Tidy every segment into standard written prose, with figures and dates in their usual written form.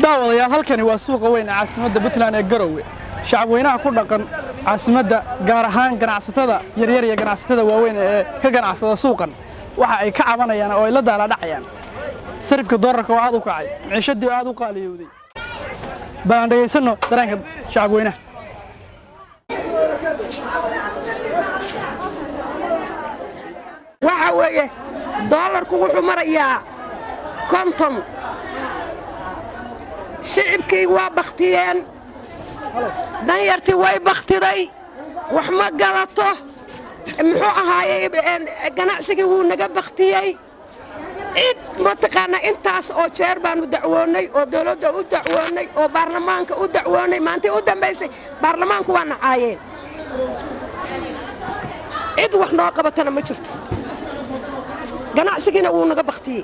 Daawadayaal, halkani waa suuqa weyn ee caasimadda Puntland ee Garowe. Shacabweynaha ku dhaqan caasimadda, gaar ahaan ganacsatada yaryar iyo ganacsatada waaweyn ee ka ganacsada suuqan, waxa ay ka cabanayaan oo ay la daalaadhacayaan sarifka doolarka oo aad u kacay, maciishadii oo aad u qaaliyowday. Bal aan dhegaysanno dareenka shacabweynaha. Waxa weeye, doolarku wuxuu marayaa 50. Shicibkii waa bakhtiyeen, danyartii way bakhtiday, wax ma gadato. Muxuu ahaayey, ganacsigii wuu naga bakhtiyey. Cid mataqaanaa, intaas oo jeer baannu dacwoonnay oo dawladda u dacwoonnay oo baarlamaanka u dacwoonnay. Maantii u dambaysay baarlamaanku waa nacaayeen. Cid wax noo qabatana ma jirto. Ganacsigiina wuu naga bakhtiyey.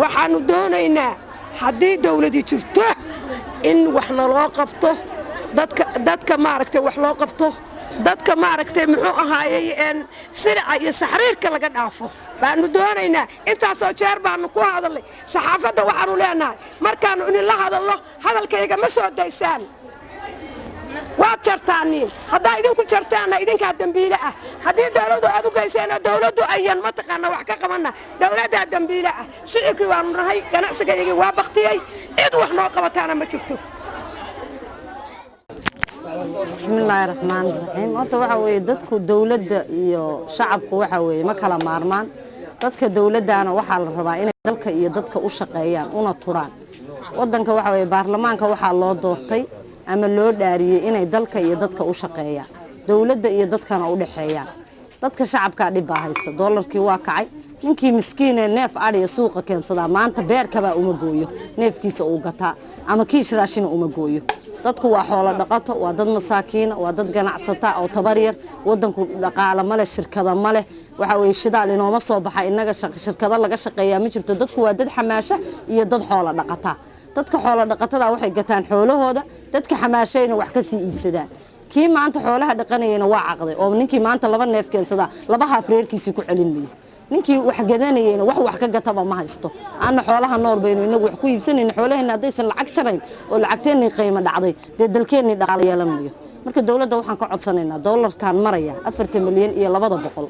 Waxaannu doonaynaa, haddii dawladi jirto, in wax naloo qabto, dadka maaragtay wax loo qabto, dadka maaragtay, muxuu ahaayey, silica iyo saxriirka laga dhaafo baannu doonaynaa. Intaasoo jeer baannu ku hadalnay saxaafadda. Waxaannu leenahay, markaannu idinla hadalno hadalkayga ma soo daysaan, waad jartaaniin. Haddaa idinku jartaanna, idinkaa dembiile ah. Haddii dawladdu aad u geyseenoo dawladdu ayan mataqaana wax ka qabanna, dawladdaa dembiile ah. Shicibkii waannu nahay, ganacsigayagii waa baktiyey, cid wax noo qabataana ma jirto. Bismillaahi raxmaani raxiim. Horta waxaa weeye, dadku dowladda iyo shacabku waxaa weeye ma kala maarmaan. Dadka dowladdaana waxaa la rabaa inay dalka iyo dadka u shaqeeyaan una turaan wadanka. Waxaa weeye, baarlamaanka waxaa loo doortay ama loo dhaariyey inay dalka iyo dadka u shaqeeyaan, dowladda iyo dadkana u dhexeeyaan. Dadka shacabkaa dhib baa haysta. Doolarkii waa kacay. Ninkii miskiinee neef adhiya suuqa keensadaa maanta beerkabaa uma gooyo neefkiisa uu gataa, ama kiish raashina uma gooyo. Dadku waa xoolo dhaqato, waa dad masaakiina, waa dad ganacsata oo tabar yar. Wadanku dhaqaalo ma leh, shirkada ma leh. Waxa weye, shidaal inooma soo baxa innaga, shirkado laga shaqeeyaa ma jirto. Dadku waa dad xamaasha iyo dad xoolo dhaqata. Dadka xoolo dhaqatada waxay gataan xoolahooda, dadka xamaashayna wax ka sii iibsadaan. Kii maanta xoolaha dhaqanayana waa caqday, oo ninkii maanta laba neef keensadaa laba haaf reerkiisii ku celin mayo. Ninkii wax gadanayeyna wax ka gataba ma haysto. Ana xoolaha nool baynu inagu wax ku iibsanayna. Xoolaheena haddaysan lacag jarayn oo lacagteennii qiimo dhacday, dee dalkeennii dhaqaalo yeelan mayo. Marka dowladda waxaan ka codsanaynaa, doolarkan maraya 4 milyan iyo 200,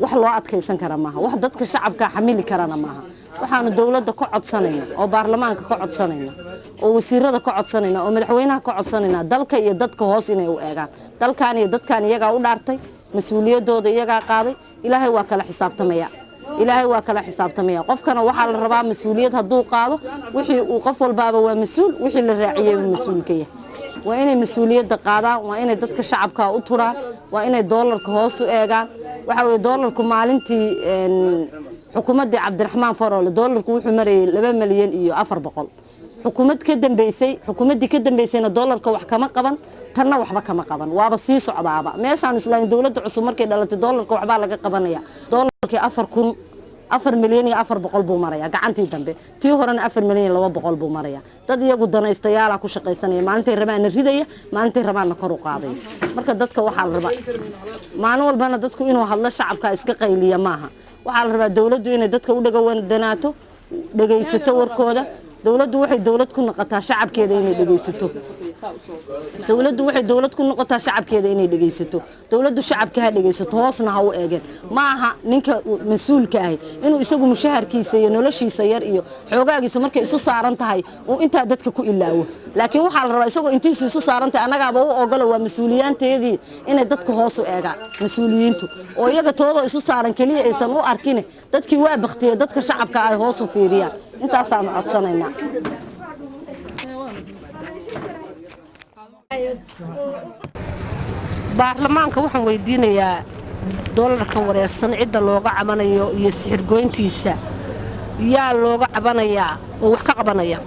wax loo adkaysan kara maaha, wax dadka shacabka xamili karana maaha. Waxaanu dowladda ka codsanayna oo baarlamaanka ka codsanayna oo wasiirada ka codsanayna oo madaxweynaha ka codsanayna, dalka iyo dadka hoos inay u eegaan. Dalkan iyo dadkan iyagaa u dhaartay, mas-uuliyaddooda iyagaa qaaday. Ilaahay waa kala xisaabtamaya, Ilaahay waa kala xisaabtamaya. Qofkana waxaa la rabaa mas-uuliyad hadduu qaado, wixii uu qof walbaaba waa mas-uul, wixii la raaciyey uu mas-uulka yahay. Waa inay mas-uuliyadda qaadaan, waa inay dadka shacabka u turaan, waa inay doolarka hoos u eegaan. Waxaa weye, doolarku maalintii xukuumaddii Cabdiraxmaan Faroole doolarku wuxuu marayay 2 milyan iyo 400. Xukuumad ka dambeysay, xukuumaddii ka dambeysayna doolarka wax kama qaban, tanna waxba kama qaban, waaba sii socdaaba. Meeshaan islayn dowladda cusub markay dhalatay doolarka waxbaa laga qabanaya, doolarkii 4,000, 4 milyan iyo 400 buu maraya gacantii dambe. Tii horena 4 milyan iyo 200 buu maraya. Dad iyagu danaystayaala ku shaqaysanaya, maalintay rabaanna ridaya, maalintay rabaanna kor u qaadaya. Marka dadka waxaa la rabaa, maalin walbana dadku inuu hadlo, shacabka iska qayliya maaha. Waxaa la rabaa dowladdu inay dadka u dhagawandanaato, dhegaysato warkooda. Dowladdu waxay dowlad ku noqotaa shacabkeeda inay dhegaysato. Dowladdu waxay dowlad ku noqotaa shacabkeeda inay dhegaysato. Dowladdu shacabka ha dhegaysato, hoosna ha u eegeen. Ma aha ninka mas-uulka ahi inuu isagu mushaharkiisa iyo noloshiisa yar iyo xoogaagiisu markay isu saaran tahay uu intaa dadka ku ilaawo, laakiin waxaa la rabaa isagoo intiisu isu saaran tahay, annagaaba u ogolo, waa mas-uuliyaanteedii, inay dadka hoos u eegaan mas-uuliyiintu, oo iyaga toodoo isu saaran keliya aysan u arkin. Dadkii waa baktiyey, dadka shacabka ay hoos u fiiriyaan. Intaasaanu codsanaynaa. Baarlamaanka waxaan weydiinayaa, doolarka wareersan cidda looga cabanayo iyo sixirgoyntiisa, yaa looga cabanayaa oo wax ka qabanaya?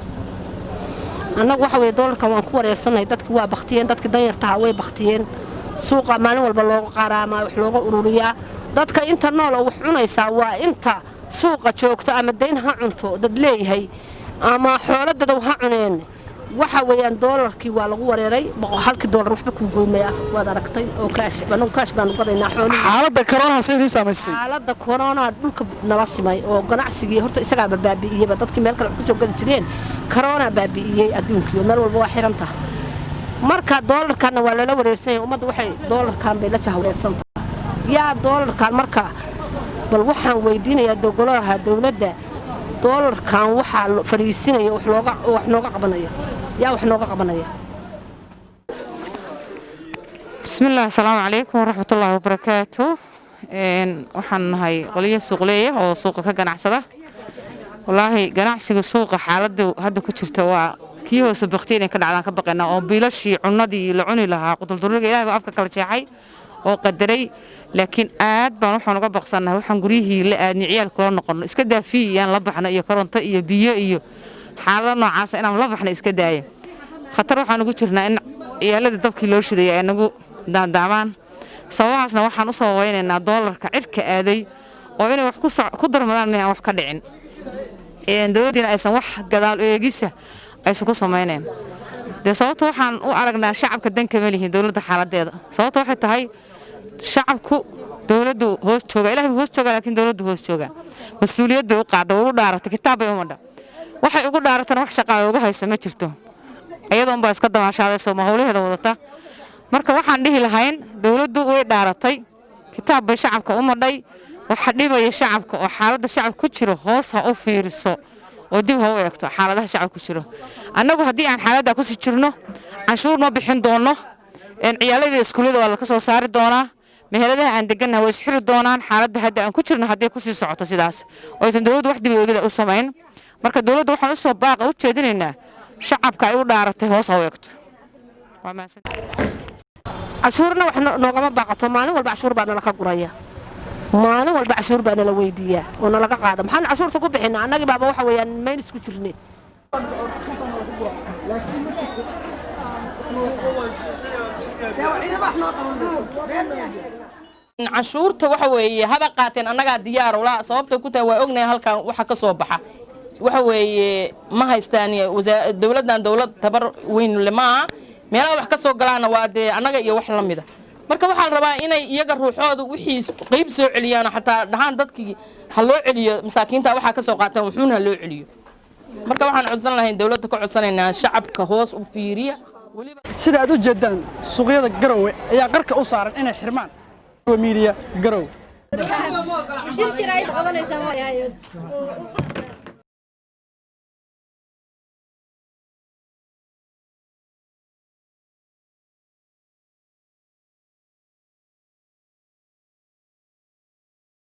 Annagu waxa weye, doolarka waan ku wareersannahay. Dadki waa baktiyeen, dadkii danyartaha way baktiyeen. Suuqa maalin walba looga qaaraamaa, wax looga ururiyaa. Dadka inta nool oo wax cunaysaa waa inta suuqa joogta, ama dayn ha cunto dad leeyahay ama xoolo dadow ha cuneen. Waxa weeyaan doolarkii waa lagu wareeray, halkii doolar waxba kuu goynmaya. Waad aragtay oo kaash, anagu kaash baanu gadaynaa xoolihii. Xaaladda koronaha see idiin saamaysay? Xaaladda corona dhulka nala simay oo ganacsigii horta isagaaba baabi'iyeyba. Dadkii meel kale wax kusoo gadi jireen corona baabi'iyey adduunkii, oo meel walba waa xiran tahay. Marka doolarkanna waa lala wareersan yahay. Ummadda waxay doolarkan bay la jahwareersan tahay. Yaa doolarkan marka bal waxaan weydiinayaa dogolaha dowladda, doolarkan waxaa fadhiisinaya wax looga wax nooga qabanaya, yaa wax nooga qabanaya? Bismillaah, asalaamu calaykum waraxmatullaahi wabarakaatu. Waxaan nahay qoliyo suuqleeya oo suuqa ka ganacsada. Wallaahi ganacsiga suuqa xaaladda hadda ku jirta waa kii hoose bakti inay ka dhacdaan ka baqaynaa, oo biilashii cunnadii la cuni lahaa quduldurriga Ilahay baa afka kala jeexay oo qadaray, laakiin aad baan waxaan uga baqsannahay waxaan guryihii la aadni ciyaal kula noqonno. Iska daa fii iyaan la baxno iyo koronto iyo biyo iyo xaalado noocaasa inaan la baxno iska daaya. Khatar waxaan ugu jirnaa in ciyaaladii dabkii loo shidaya ay nagu daandaamaan. Sababahaasna waxaan u sababeynaynaa doolarka cirka aaday oo inay wax ku darmadaan mehan wax ka dhicin, dowladdiina aysan wax gadaal eegisa aysan ku samaynayn. Dee sababta waxaan u aragnaa shacabka dan kama lihin dowladda xaaladeeda. Sababta waxay tahay shacabku dowladdu hoos jooga, Ilahay buu hoos jooga, laakiin dowladdu hoos jooga mas-uuliyad bay u qaadda, way u dhaaratay, kitaab bay u madha. Waxay ugu dhaaratana wax shaqaa uga haysa ma jirto, iyadoon baa iska damaashaadaysa ma howlaheeda wadata. Marka waxaan dhihi lahayn dowladdu way dhaaratay, kitaab bay shacabka u madhay, waxa dhibaya shacabka oo xaaladda shacabka ku jiro hoos ha u fiiriso oo dib ha u eegto xaaladaha shacabka ku jiro. Annagu haddii aan xaaladdaa kusii jirno canshuur ma bixin doonno, ciyaaladii iskuullada waa laka soo saari doonaa, meheradaha aan degannahay way isxiri doonaan. Xaaladda hadda aan ku jirno hadday kusii socoto sidaas oo aysan dowladdu wax dib eegida u samayn, marka dowladda waxaan usoo baaqa u jeedinaynaa shacabka ay u dhaaratay hoos ha u eegto. Waa mahadsan. Cashuurna wax noogama baaqato. Maalin walba cashuur baa nala ka guraya, maalin walba cashuur baa nala weydiiyaa oo nalaga qaada. Maxaan cashuurta ku bixinaa? Annagii baaba waxa weeyaan mayn isku jirne. Canshuurta waxa weeye haba qaateen, annagaa diyaar ula. Sababtay ku tahay waa ognahay halkan waxa ka soo baxa. Waxa weeye ma haystaan dowladdan, dowlad tabar weyn le maaha. Meelaha wax ka soo galaana waa dee annaga iyo wax la mida. Marka waxaa la rabaa inay iyaga ruuxoodu wixii qeyb soo celiyaan, xataa dhahaan dadkii ha loo celiyo, masaakiinta waxaa ka soo qaataan wuxuuna ha loo celiyo. Marka waxaan codsan lahayn dowladda ka codsanaynaa shacabka hoos u fiiriya weliba. Sida aad u jeedaan, suuqyada Garowe ayaa qarka u saaran inay xirmaan. Media, Garowe. Shir jir ay qabanaysaa.